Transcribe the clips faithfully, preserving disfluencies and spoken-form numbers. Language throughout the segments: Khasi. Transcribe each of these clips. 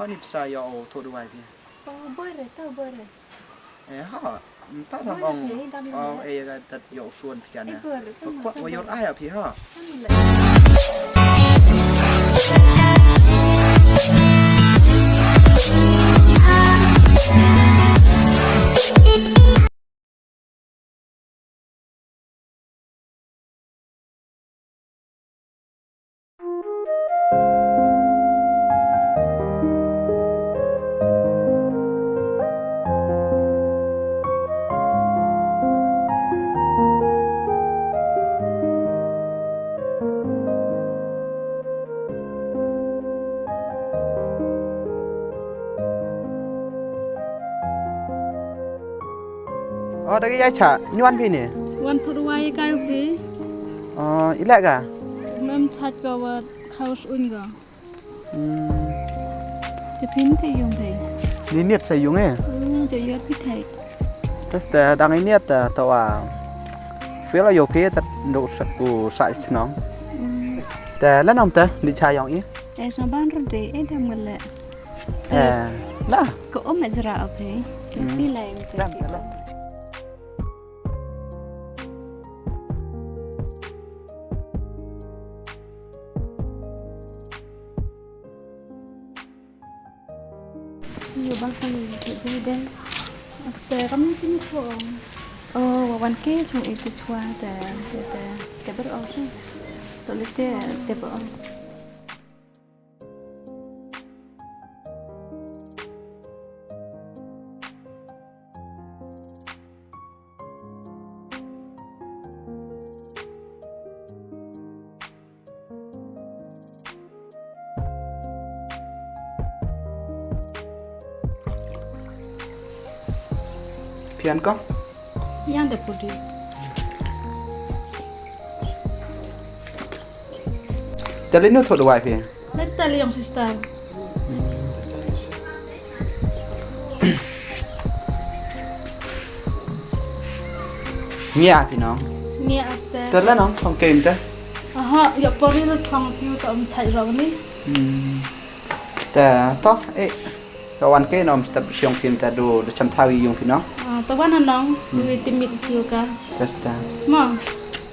Ani pisa ïa u thoh duwai phi. Oh, bor re, to bor re. Eh, ha. Mynta dang ong. Bor re, dang ong. Eh, ïa ka tat ïa u suan phi kan. Eh, bor re, to. Kwah wa ïoh ai ïa phi ha. O, da ka ïa cha, nyuan phi ne? Wan thur wai kai phi. O, i leh ka? Mem chat ka wat khaus un ka. Hmm. Te phin te yung te. Ni niat sa yung eh. Hmm, te yot phi te. Tas te dang i niat ta to a. Feel yo phi ta do sa ku sa chnong. Hmm. Te la nom te di cha yong i. Eh, sa ban ru de, eh, dam ngale. Eh, la. Ko om jra o phi. Hmm. Phi la yung te. Dam, dam. Yo bang sang ni te dei dei. Aste kam ni kini ko. Oh, wa wan ke chung itu chua te te te te ber oh sung. To le te te ber oh. Pian ko? Yang de pudi. Tali nu thot wai phi. Let tali yong sister. Ngia phi nong. Ngia aste. Tala nong chong kem te. Aha, ya pori lo chong piu to um chai ro ni. Hmm. Ta to eh. Ka wan ke nom step siong phi mynta do do cham thawi yung phi no. Ah, ta wan nong, hmm, wi timit kiu ka. Testa. Ma.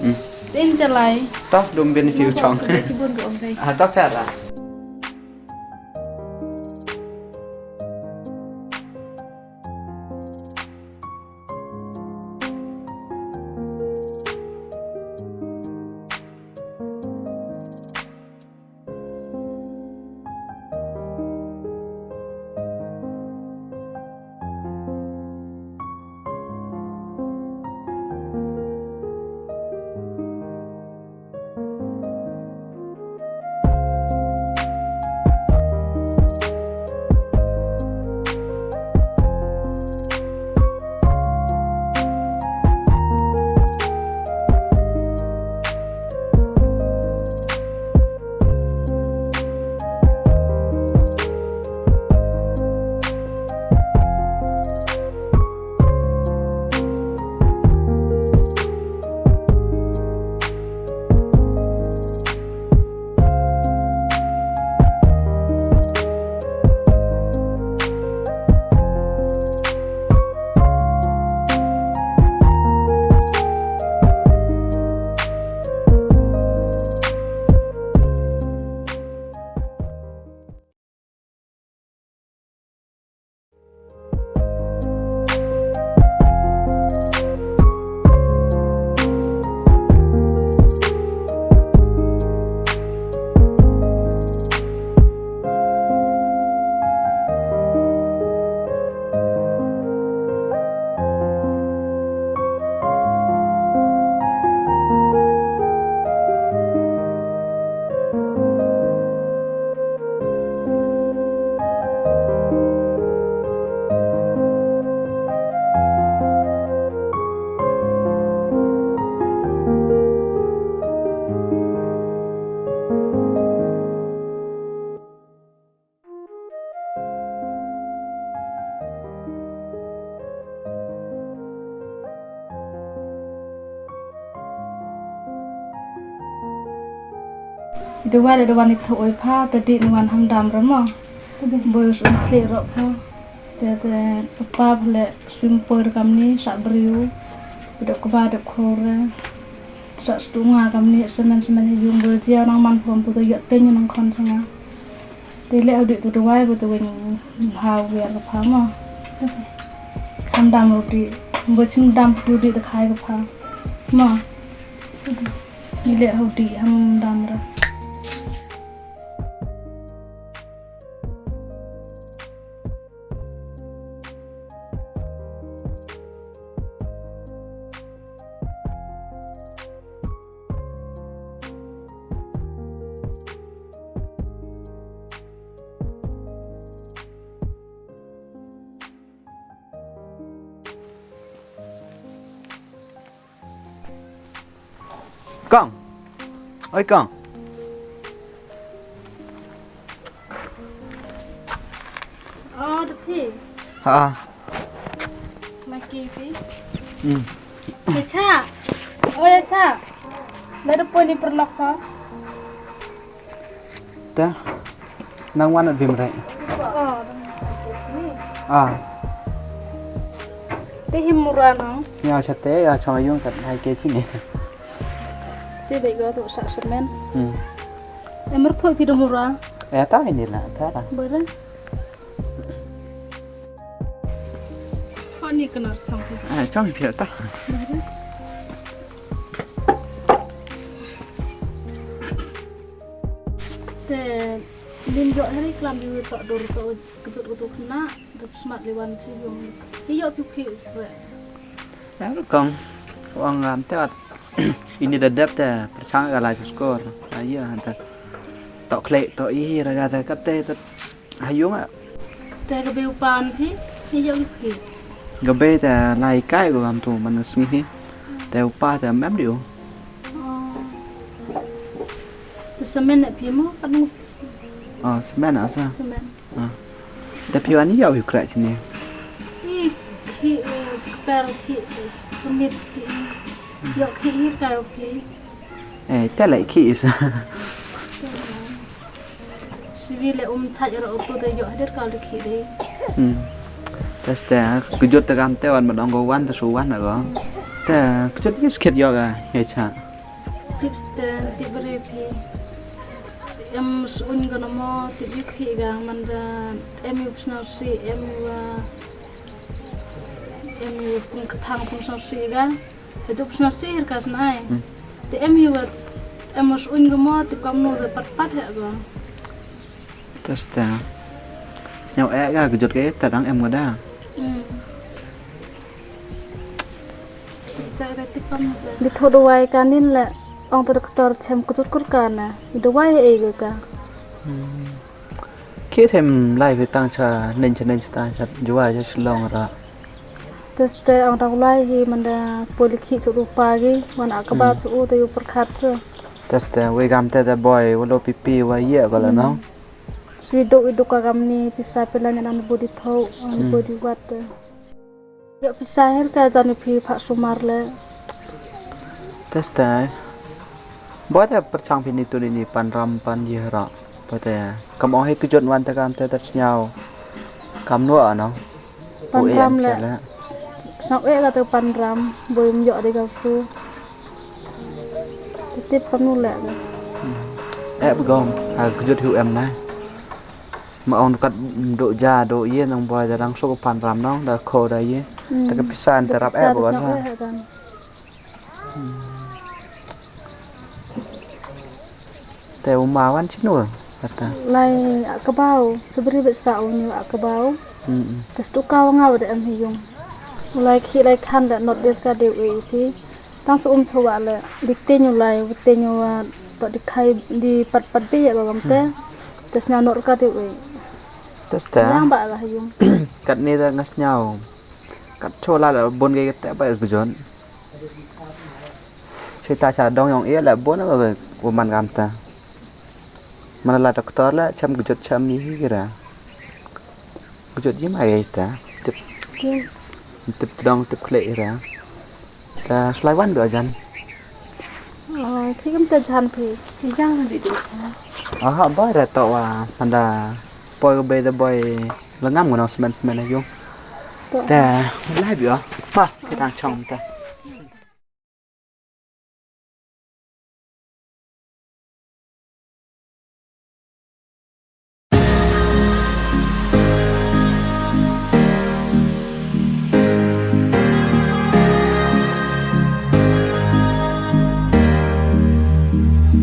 Hmm. Tin te lai. Ta dum bin phi u chong. Sibun ko ong kai. Ah, ta pera. Dawai la dawai ni tho oi pha ta di nuan ham dam ramo. Boi sum khlieh roh pha. Te te papa pha leh swim por kamni sa briew. Dep kba dep khore. Sa stu nga kamni semen semen hi yung boi jia nang man phom tu te ïoh teng nang khon sanga. Te leh u dih tu dawai boi te weng ha wiar ka pha mo. Ham dam ru dih. Boi sing dam tu dih te khai ka pha. Mo. Ni leh u dih ham dam ra. Kong. Oi, Kong. Oh, da phi. Ha. Ma ki phi. Hmm. Acha. Oi, acha. Lada poi ni perlok ka. Te nang wan at bim rai. Oh, ah. Te him mura nang. Ya, chate ya chong yung kat hai ke sini. Ste be go tu sa semen. Hmm. Emer thoi pi do mura. Eh, ta ini lah, ta lah. Bere. Hani kena chong pi. Ah, chong pi ta. Bere. Te nin ïoh heri klam ïa to dur to kjut kjut na da smat li wan chi yung. Ïoh tu ki re. Ya kong ong ngam te at ini da dep te perchang ka lai skor. Ayo hanta to kle to i raga te kap te ha yung a. Te ka beu pan phi ïoh ki. Ka be te lai kai ko ngam tu man sngi hi. Te upa te mem diu. Te semen ne phi mo kan. Oh, semen asa. Semen. Ah. Te phi wan ïoh ïoh kra sini. Ih, phi, eh, jikper phi, eh, semit phi. Ïoh phi hi ka phi. Eh, te lai ki isa. Siwi le um chaj ro utu te ïoh hadir ka le ki de. Hmm. Te ste kjut te kam te wan ma dong ko wan te su wan ko. Te kjut ki skit ïoh ka ye cha. Tips te tip re phi. Em sun ko no mo tip yu phi ga man da em yu psnau si em wa em yu pung kthang pung snau si ga. Ka juk sna sir ka snai. Hmm. Te em hi wat em mos un ga mo te kam no de pat pat he ga. Testa. Sñiaw eh ga ka jot ke ta dang em ga da. Hmm. Cha da tip kam de. Di tho dawai ka nin le ong ta doktor chem ka jot kur ka na. Dawai e ga ka. Hmm. Ki them lai phi tang cha nen cha nen cha tang cha juwa cha Shillong ra. Teste ang dang lai hi manda poli khi chu rupa gi wan a kaba chu u te u perkhat chu. Teste we gam te da boy wa lo pipi wa ye ko la no. Sui do i do ka gam ni pisa pela nyan an body tho an body wat. Ïoh pisa her ka jan phi pha sumar le. Teste. Boi te pyrchang phi ni tu ni ni pan ram pan ye ra. Boi te kam ong hi kjut wan te kam te ta sñiaw. Kam no ano. Pan ram le. Sñiaw eh ka te pan ram boi ym ïoh de ka fu. Tip kam no le. Eh begom ha kjut hu em na. Ma ong kat do ja do ye nang boi da dang sok pan ram nong da kho da ye. Hmm. Ta ka pisa an ta rap eh boi sa. Te u ma wan chinu kata. Lai akabau sebri bet sa u ni akabau. Hmm. Te stu ka wa nga wa da em hi yung. Lai khi lai khan da not dir ka de u e pi. Tang chu um chwa le di te ñu lai u te ñu wa to di khai di pat pat be ya gam te. Te sna nor ka de we. Testa. Yang ba la yung. Kat ni da ngas ñiaw. Kat chola la bon ge te ba gjon. Sita cha dong yong e la bon ga u man gam ta. Mana la doktor la cham gujot cham ni hi ra. Gujot yi ma ye ta. Tip. Tip dong tip khle ra. Ta slai wan do jan. Oh, khi kam ta jan phi. Jang di di cha. Aha, ba ra to wa manda. Boy ka bei da boy. La ngam ngano smen smen ha yung. Te lai bi o. Ma, ki dang chong te.